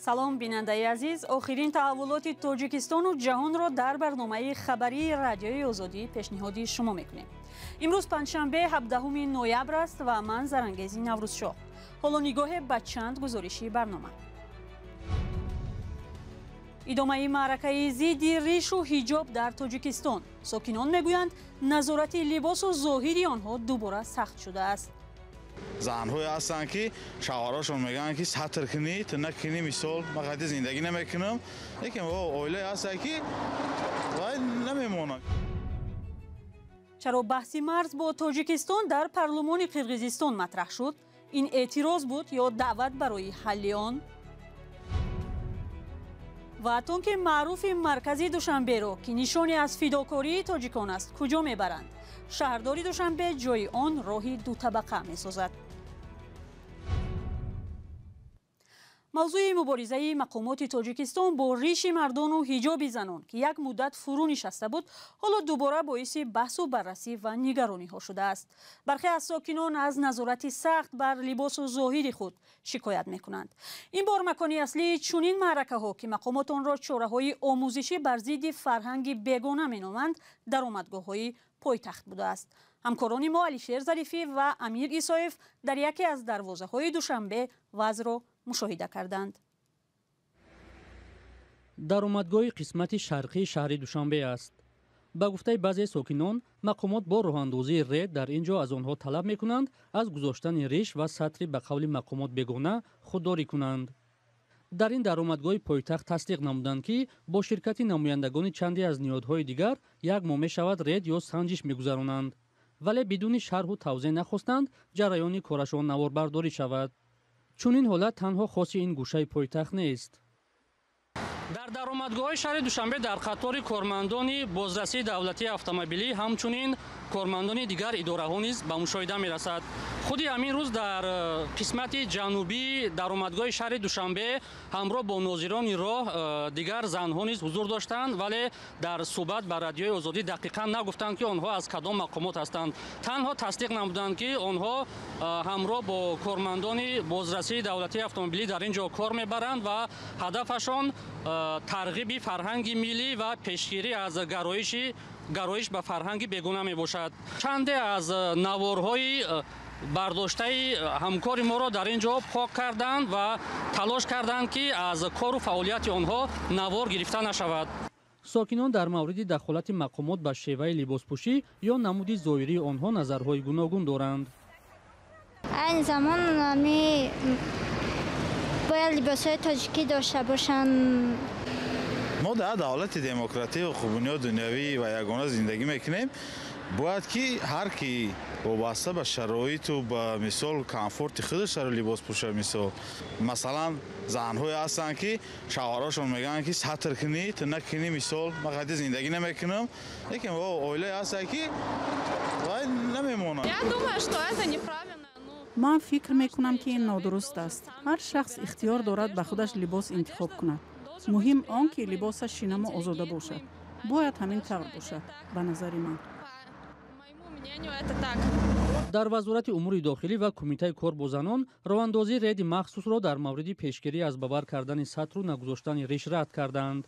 Салом, бинандаи азиз. Охирин таҳаввулоти Тоҷикистону ҷаҳонро дар барномаи хабарии Радиои Озодӣ пешниҳоди шумо мекунем. Имрӯз панҷшанбе, 17 ноябр аст ва ман Зарангези Наврӯзшоҳ. Ҳоло нигоҳе ба чанд гузориши барнома. Идомаи маъракаи зидди ришу ҳиҷоб дар Тоҷикистон. Сокинон мегӯянд, назорати либосу зоҳири онҳо дубора сахт шудааст. Занҳое ҳастанд, ки шавҳарашон мегӯянд, ки сатр кунӣ, ту накунӣ, мисол, ман қайди зиндагӣ намекунам, лекин оилае ҳастанд, ки вай намемонад. Чаро баҳси марз бо Тоҷикистон дар парлумони Қирғизистон матраҳ шуд? Ин эътироз буд ё даъват барои ҳалли он? Ва тонки маъруфи маркази Душанберо, ки нишоне аз фидокории тоҷикон аст, куҷо мебаранд? Шаҳрдори Душанбе ҷои он роҳи дутабақа месозад. Мавзӯи муборизаи мақомоти Тоҷикистон бо риши мардону ҳиҷоби занон, ки як муддат фурӯ нишаста буд, ҳоло дубора боиси баҳсу баррасӣ ва нигарониҳо шудааст. Бархе аз сокинон аз назорати сахт бар либосу зоҳири худ шикоят мекунанд. Ин бор макони аслии чунин маъракаҳо, ки мақомот онро чораҳои омӯзишӣ бар зидди фарҳанги бегона меноманд, даромадгоҳҳои пойтахт будааст. Ҳамкорони мо Алишер Зарифӣ ва Амир Исоев дар яке аз дарвозаҳои Душанбе вазъро мушоҳида карданд. Даромадгоҳи қисмати шарқии шаҳри Душанбе аст. Ба гуфтаи баъзе сокинон, мақомот бо роҳандозии рейд дар ин ҷо аз онҳо талаб мекунанд, аз гузоштани риш ва сатри ба қавли мақомот бегона худдорӣ кунанд. Дар ин даромадгоҳи пойтахт тасдиқ намуданд, ки бо ширкати намояндагони чанде аз ниҳодҳои дигар як моҳ мешавад рейд ё санҷиш мегузаронанд, вале бидуни шарҳу тавзеҳ нахостанд ҷараёни корашон наворбардорӣ шавад. Чунин ҳолат танҳо хоси ин гӯшаи пойтахт нест. Дар даромадгоҳҳои шаҳри Душанбе дар қатори кормандони бозрасии давлатии автомобилӣ ҳамчунин кормандони дигар идораҳо низ ба мушоҳида мерасад. Худи ҳамин рӯз дар қисмати ҷанубии даромадгоҳи шаҳри Душанбе ҳамроҳ бо нозирони роҳ дигар занҳо низ ҳузур доштанд, вале дар суҳбат ба Радиои Озодӣ дақиқан нагуфтанд, ки онҳо аз кадом мақомот ҳастанд. Танҳо тасдиқ намуданд, ки онҳо ҳамроҳ бо кормандони бозрасии давлатии автомобилӣ дар ин ҷо кор мебаранд ва ҳадафашон тарғиби фарҳанги миллӣ ва пешгирӣ аз гароиш ба фарҳанги бегона мебошад. Чанде аз наворҳои бардоштаи ҳамкори моро дар ин ҷо пок карданд ва талош карданд, ки аз кору фаъолияти онҳо навор гирифта нашавад. Сокинон дар мавриди дахолати мақомот ба шеваи либоспӯшӣ ё намуди зоҳирии онҳо назарҳои гуногун доранд. Айни замон бояд либосҳои тоҷикӣ дошта бошанд. Мо дар давлати демократӣ, ҳуқуқбунёд, дунявӣ ва ягона зиндагӣ мекунем. Бояд ки ҳар ки вобаста ба шароиту ба мисол комфорти худаш либос пӯша. Мисол, масалан, занҳое ҳастанд, ки шавҳарашон мегӯянд, ки сатр кунӣ, ту накунӣ, мисол, ман қайди зиндагӣ намекунам, лекин оилае ҳастанд, ки вай намемонад. Я думаю, что это неправильно. Ман фикр мекунам, ки ин нодуруст аст. Ҳар шахс ихтиёр дорад ба худаш либос интихоб кунад. Муҳим он, ки либосаш шинаму озода бошад. Бояд ҳамин тавр бошад, ба назари ман. Дар Вазорати умури дохилӣ ва Кумитаи кор бо занон роҳандозии рейди махсусро дар мавриди пешгирӣ аз ба бар кардани сатру нагузоштани риш рад карданд.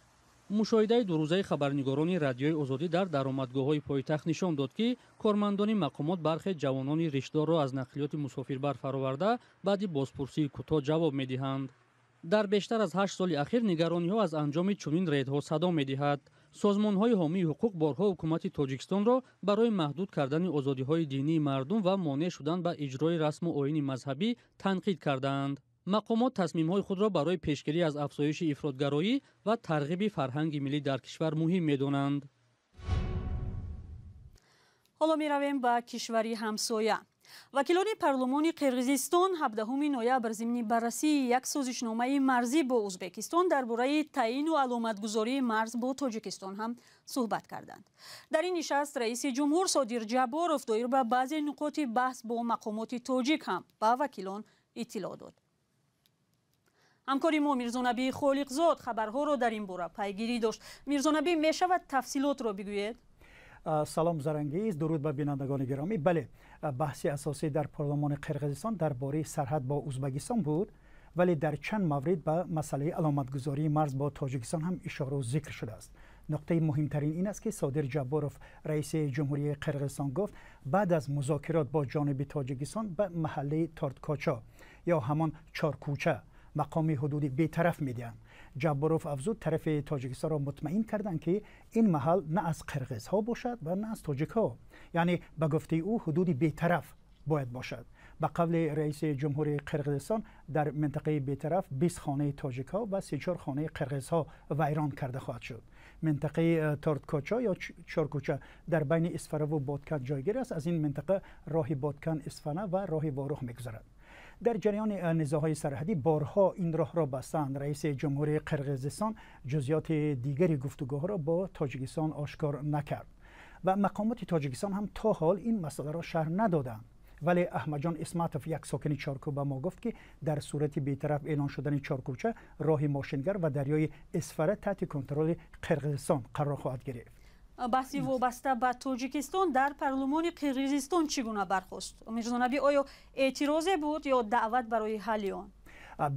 Мушоҳидаи дурӯзаи хабарнигорони Радиои Озодӣ дар даромадгоҳҳои пойтахт нишон дод, ки кормандони мақомот бархе ҷавонони ришдорро аз нақлиёти мусофирбар фароварда, баъди бозпурсии кӯтоҳ ҷавоб медиҳанд. Дар бештар аз 8 соли ахир нигарониҳо аз анҷоми чунин рейдҳо садо медиҳад. Созмонҳои ҳомии ҳуқуқ борҳо ҳукумати Тоҷикистонро барои маҳдуд кардани озодиҳои динии мардум ва монеъ шудан ба иҷрои расму оини мазҳабӣ танқид кардаанд. Мақомот тасмимҳои худро барои пешгирӣ аз афзоиши ифротгароӣ ва тарғиби фарҳанги миллӣ дар кишвар муҳим медонанд. Ҳоло меравем ба кишвари ҳамсоя. Вакилони парлумони Қирғизистон 17 ноябр зимни баррасии як созишномаи марзӣ бо Ӯзбекистон дар бораи таъину аломатгузории марз бо Тоҷикистон ҳам суҳбат карданд. Дар ин нишаст раиси ҷумҳур Содир Ҷабборов доир ба баъзе нуқоти баҳс бо мақомоти тоҷик ҳам ба вакилон иттилоъ дод. Ҳамкори мо Мирзонабӣ Холиқзод хабарҳоро дар ин бора пайгирӣ дошт. Мирзонабӣ, мешавад тафсилотро бигӯед? Салом, Зарангиз, дуруд ба бинандагони гиромӣ. Бале, баҳси асосӣ дар парлумони Қирғизистон дар бораи сарҳад бо Ӯзбекистон буд. Вале дар чанд маврид ба масъалаи аломатгузории марз бо Тоҷикистон ҳам ишора зикр шудааст. Нуқтаи муҳимтарин ин аст, ки Содир Ҷабборов, раиси ҷумҳурии Қирғизистон, гуфт баъд аз музокирот бо ҷониби Тоҷикистон ба маҳаллаи Торткоча ё ҳамон Чоркӯча мақоми ҳудуди бетараф медиҳанд. Ҷабборов афзуд, тарафи Тоҷикистонро мутмаин карданд, ки ин маҳал на аз қирғизҳо бошад ва на аз тоҷикҳо. Яъне ба гуфтаи ӯ ҳудуди бетараф бояд бошад. Ба қавли раиси ҷумҳурии Қирғизистон, дар минтақаи бетараф 20 хонаи тоҷикҳо ва 34 хонаи қирғизҳо вайрон карда хоҳад шуд. Минтақаи Торткоча ё Чоркӯча дар байни Исфараву Бодкан ҷойгир аст. Аз ин минтақа роҳи Бодкан Исфана ва роҳи Ворух мегузарад. Дар ҷараёни низоъҳои сарҳадӣ борҳо ин роҳро бастанд. Раиси ҷумҳурии Қирғизистон ҷузъиёти дигари гуфтугӯҳоро бо Тоҷикистон ошкор накард ва мақомоти Тоҷикистон ҳам то ҳол ин масъаларо шарҳ надоданд. Вале Аҳмадҷон Исматов, як сокини Чоркӯ, ба мо гуфт, ки дар сурати бетараф эълон шудани Чоркӯча роҳи мошингар ва дарёи Исфара таҳти контроли Қирғизистон қарор хоҳад гирифт. Баҳси вобаста ба Тоҷикистон дар парлумони Қирғизистон чӣ гуна бархост? Мирзонаби, оё эътирозе буд ё даъват барои ҳалли он?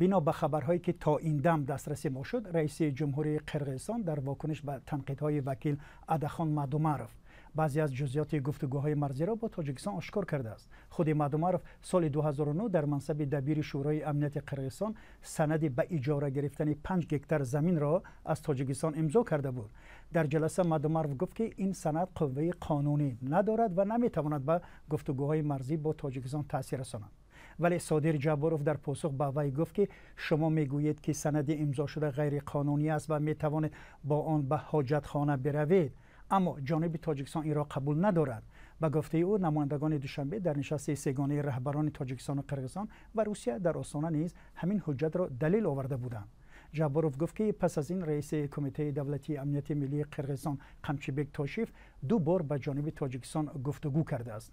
Бино ба хабарҳое ки то ин дам дастраси мо шуд, раиси ҷумҳурии Қирғизистон дар вокуниш ба танқидҳои вакил Адахон Мадумаров баъзе аз ҷузъиёти гуфтугӯҳои марзиро бо Тоҷикистон ошкор кардааст. Худи Мадумаров соли 2009 дар мансаби дабири Шӯрои амнияти Қирғизистон санади ба иҷора гирифтани 5 гектар заминро аз Тоҷикистон имзо карда буд. Дар ҷаласа Мадумаров гуфт, ки ин санад қувваи қонунӣ надорад ва наметавонад ба гуфтугӯҳои марзӣ бо Тоҷикистон таъсир расонад. Вале Содир Ҷабборов дар посух ба вай гуфт, ки шумо мегӯед, ки санади имзошуда ғайриқонунӣ аст ва метавонед бо он ба ҳоҷатхона биравед, аммо ҷониби Тоҷикистон инро қабул надорад. Ба гуфтаи ӯ, намояндагони Душанбе дар нишасти сегонаи раҳбарони Тоҷикистону Қирғизистон ва Русия дар Остона низ ҳамин ҳуҷҷатро далел оварда буданд. Ҷабборов гуфт, ки пас аз ин раиси Кумитаи давлатии амнияти миллии Қирғизистон Қамчибек Тошиев ду бор ба ҷониби Тоҷикистон гуфтугӯ кардааст.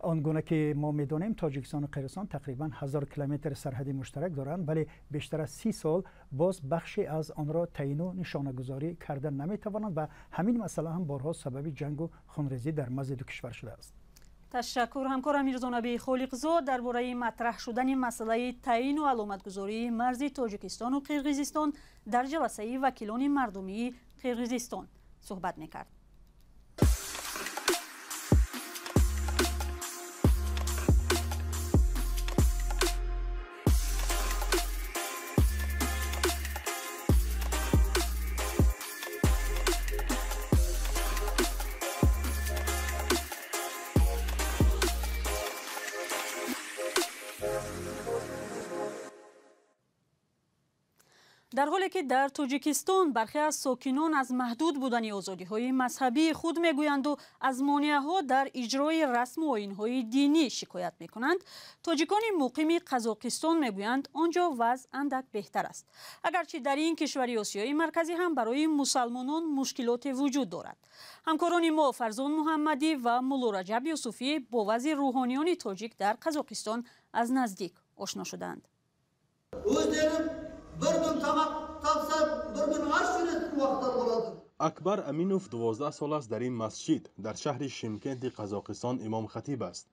Он гуна ки мо медонем, Тоҷикистону Қирғизистон тақрибан 1000 километр сарҳади муштарак доранд, вале бештар аз 30 сол боз бахше аз онро таъину нишонагузорӣ карда наметавонанд ва ҳамин масъала ҳам борҳо сабаби ҷангу хунрезӣ дар марзи ду кишвар шудааст. Ташаккур ҳамкорам Мирзонаби Холиқзод дар бораи матраҳ шудани масъалаи таъину аломатгузории марзи Тоҷикистону Қирғизистон дар ҷаласаи вакилони мардумии Қирғизистон суҳбат мекард. Дар ҳоле ки дар Тоҷикистон бархе аз сокинон аз маҳдуд будани озодиҳои мазҳабии худ мегӯянду аз монеаҳо дар иҷрои расму оинҳои динӣ шикоят мекунанд, тоҷикони муқими Қазоқистон мегӯянд, он ҷо вазъ андак беҳтар аст. Агарчи дар ин кишвари Осиёи Марказӣ ҳам барои мусалмонон мушкилоте вуҷуд дорад. Ҳамкорони мо Фарзон Муҳаммадӣ ва Муллораҷаб Юсуфӣ бо вазъи рӯҳониёни тоҷик дар Қазоқистон аз наздик ошно шуданд. Акбар Аминов 12 сол аст дар ин масҷид дар шаҳри Шимкенти Қазоқистон имомхатиб аст.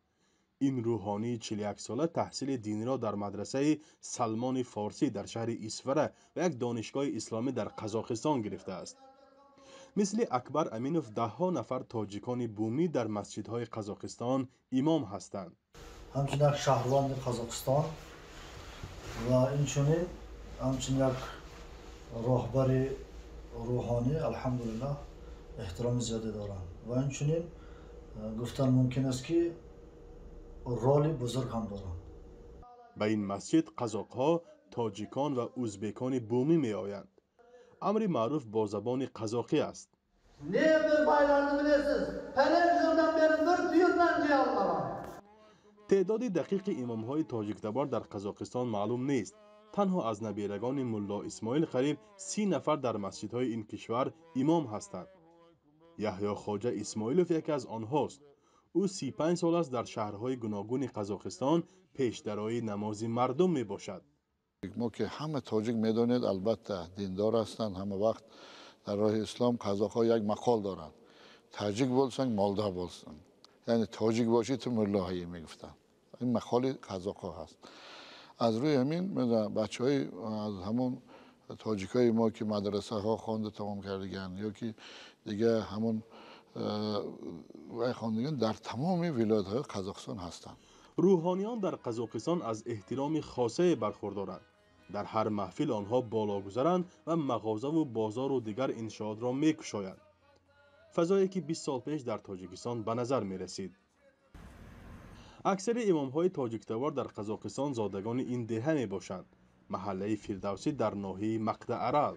Ин рӯҳонии 41-сола таҳсили диниро дар мадрасаи Салмони Форсӣ дар шаҳри Исфара ва як донишгоҳи исломӣ дар Қазоқистон гирифтааст. Мисли Акбар Аминов даҳҳо нафар тоҷикони бумӣ дар масҷидҳои Қазоқистон имом ҳастанд. Ҳамчун як шаҳрванди Қазоқистон ва инчунин ҳамчун як роҳбари рӯҳонӣ, алҳамдулиллаҳ, эҳтироми зиёде доранд ва инчунин гуфтан мумкин аст, ки роли бузург ҳам доранд. Ба ин масҷид қазоқҳо, тоҷикон ва узбекони бумӣ меоянд. Амри маъруф бо забони қазоқӣ аст. Не bir байларны билесиз, пәлен жылдан бери бир түйір нан жей алмаган. Теъдоди дақиқи имомҳои тоҷиктабор дар Қазоқистон маълум нест. Танҳо аз набирагони Мулло Исмоил қариб 30 нафар дар масҷидҳои ин кишвар имом ҳастанд. Яҳё Хоҷа Исмоилов яке аз онҳост. Ӯ 35 сол аст дар шаҳрҳои гуногуни Қазоқистон пешдарои намози мардум мебошад. Мо ки ҳама тоҷик медонед, албатта диндор ҳастанд, ҳама вақт дар роҳи ислом. Қазоқҳо як мақол доранд: таҷик болсанг, молда болсанг, яъне тоҷик бошӣ, ту муллоҳае, мегуфтанд. Ин мақоли қазоқҳо ҳаст. Аз рӯи ҳамин бачаҳои аз ҳамон тоҷикҳои мо ки мадрасаҳо хонда тамом кардаган ё ки дига ҳамон вай хондаган дар тамоми вилоятҳои Қазоқистон ҳастанд. Рӯҳониён дар Қазоқистон аз эҳтироми хосае бархурдоранд. Дар ҳар маҳфил онҳо боло гузаранд ва мағозаву бозору дигар иншоотро мекушоянд. Фазое ки 20 сол пеш дар Тоҷикистон ба назар мерасид. Аксари имомҳои тоҷиктавор дар Қазоқистон зодагони ин деҳа мебошанд. Маҳаллаи Фирдавсӣ дар ноҳияи Мақда-Арал.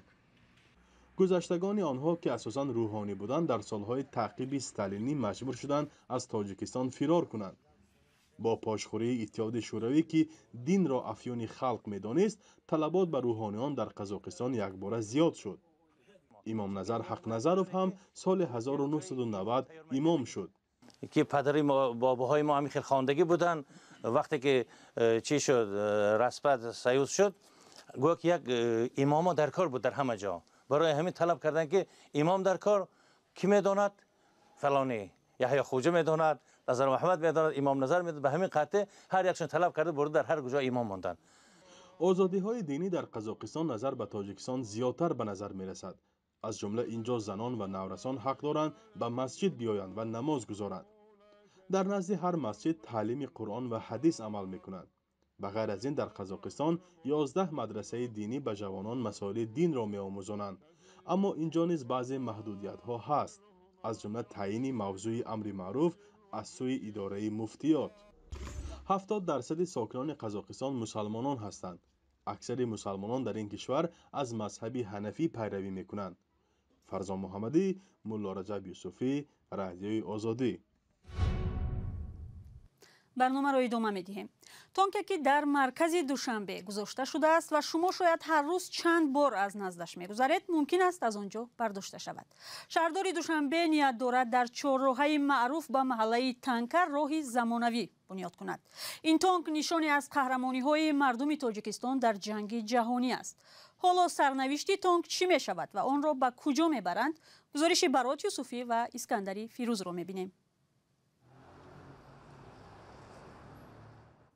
Гузаштагони онҳо ки асосан рӯҳонӣ буданд, дар солҳои таъқиби сталинӣ маҷбур шуданд аз Тоҷикистон фирор кунанд. Бо пошхӯрии Иттиҳоди Шӯравӣ, ки динро афёни халқ медонист, талабот ба рӯҳониён дар Қазоқистон якбора зиёд шуд. Имомназар Ҳақназаров ҳам соли 1990 имом шуд. Ки падари бобоҳои мо ҳамин хел хондагӣ буданд. Вақте ки чӣ шуд, распад союз шуд, гӯё ки як имомо дар кор буд дар ҳама ҷо. Барои ҳамин талаб карданд ки имом дар кор кӣ медонад? Фалонӣ Яҳё Хоҷа медонад, Назар Муҳаммад медонад, Имом Назар медонад. Ба ҳамин қатъе ҳар якшон талаб карда бурда дар ҳар куҷо имом монданд. Озодиҳои динӣ дар Қазоқистон назар ба Тоҷикистон зиёдтар ба назар мерасад. Аз ҷумла инҷо занон ва наврасон ҳақ доранд ба масҷид биёянд ва намоз гузоранд. Дар назди ҳар масҷид таълими Қуръон ва ҳадис амал мекунанд. Ба ғайр аз ин дар Қазоқистон 11 мадрасаи динӣ ба ҷавонон масоили динро меомӯзонанд. Аммо инҷо низ баъзе маҳдудиятҳо ҳаст, аз ҷумла таъйини мавзӯи амри маъруф аз сӯи идораи муфтиёт. 70% сокинони Қазоқистон мусалмонон ҳастанд. Аксари мусалмонон дар ин кишвар аз мазҳаби ҳанафӣ пайравӣ мекунанд. Фарзон Муҳаммадӣ, Мулло Раҷаб Юсуфӣ, Радиои Озодӣ. Барномаро идома медиҳем. Тонке ки дар маркази Душанбе гузошта шудааст ва шумо шояд ҳар рӯз чанд бор аз наздаш мегузаред, мумкин аст аз он ҷо бардошта шавад. Шаҳрдори Душанбе ният дорад дар чорроҳаи маъруф ба маҳаллаи Танка роҳи замонавӣ бунёд кунад. Ин тонк нишоне аз қаҳрамониҳои мардуми Тоҷикистон дар ҷанги ҷаҳонӣ аст. Ҳоло сарнавишти тонк чӣ мешавад ва онро ба куҷо мебаранд? Гузориши Барот Юсуфӣ ва Искандари Фирӯзро мебинем.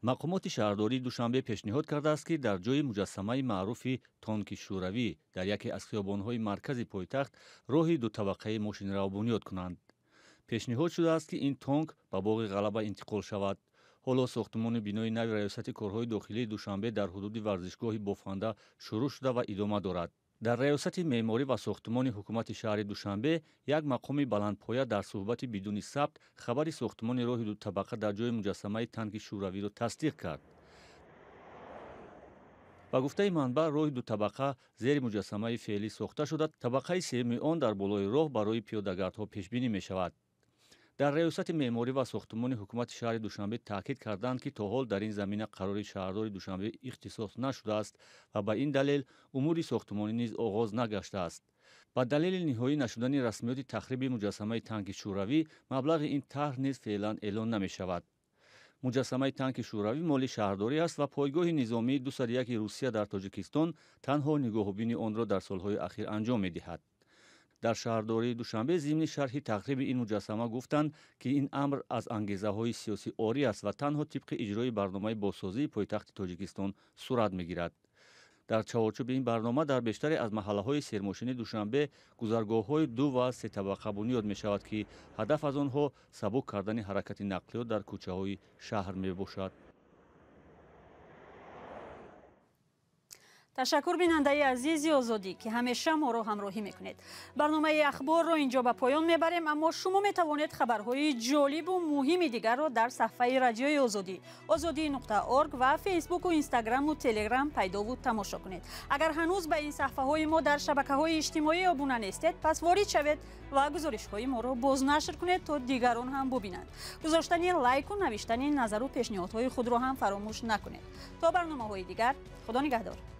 Мақомоти шаҳрдории Душанбе пешниҳод кардааст, ки дар ҷои муҷассамаи маъруфи тонки шӯравӣ дар яке аз хиёбонҳои маркази пойтахт роҳи дутабақаи мошинрав бунёд кунанд. Пешниҳод шудааст, ки ин тонк ба боғи Ғалаба интиқол шавад. Ҳоло сохтмони бинои нави раёсати корҳои дохилии Душанбе дар ҳудуди варзишгоҳи Бофанда шурӯъ шуда ва идома дорад. Дар раёсати меъморӣ ва сохтмони ҳукумати шаҳри Душанбе як мақоми баландпоя дар суҳбати бидуни сабт хабари сохтмони роҳи дутабақа дар ҷои муҷассамаи танки шӯравиро тасдиқ кард. Ба гуфтаи манбаъ, роҳи дутабақа зери муҷассамаи феълӣ сохта шуда, табақаи сеюми он дар болои роҳ барои пиёдагардҳо пешбинӣ мешавад. Дар раёсати меъморӣ ва сохтмони ҳукумати шаҳри Душанбе таъкид карданд, ки то ҳол дар ин замина қарори шаҳрдори Душанбе ихтисос нашудааст ва ба ин далел умури сохтмонӣ низ оғоз нагаштааст. Ба далели ниҳоӣ нашудани расмиёти тахриби муҷассамаи танки шӯравӣ, маблағи ин тарҳ низ феълан эълон намешавад. Муҷассамаи танки шӯравӣ моли шаҳрдорӣ аст ва пойгоҳи низомии 201 Русия дар Тоҷикистон танҳо нигоҳубини онро дар солҳои ахир анҷом медиҳад. Дар шаҳрдории Душанбе зимни шарҳи тахриби ин муҷассама гуфтанд, ки ин амр аз ангезаҳои сиёсӣ орӣ аст ва танҳо тибқи иҷрои барномаи бозсозии пойтахти Тоҷикистон сурат мегирад. Дар чаҳорчӯби ин барнома дар бештаре аз маҳаллаҳои сермошини Душанбе гузаргоҳҳои ду ва се табақа бунёд мешавад, ки ҳадаф аз онҳо сабук кардани ҳаракати нақлиёт дар кӯчаҳои шаҳр мебошад. Ташаккур бинандаи азизи Озодӣ, ки ҳамеша моро ҳамроҳӣ мекунед. Барномаи ахборро инҷо ба поён мебарем, аммо шумо метавонед хабарҳои ҷолибу муҳими дигарро дар саҳфаи радиои Озодӣ ozodi.org ва фейсбуку инстаграму телеграм пайдову тамошо кунед. Агар ҳанӯз ба ин саҳфаҳои мо дар шабакаҳои иҷтимоӣ обуна нестед, пас ворид шавед ва гузоришҳои моро бознашр кунед, то дигарон ҳам бубинанд. Гузоштани лайку навиштани назару пешниҳодҳои худро ҳам фаромӯш накунед. То барномаҳои дигар, Худо нигаҳдор.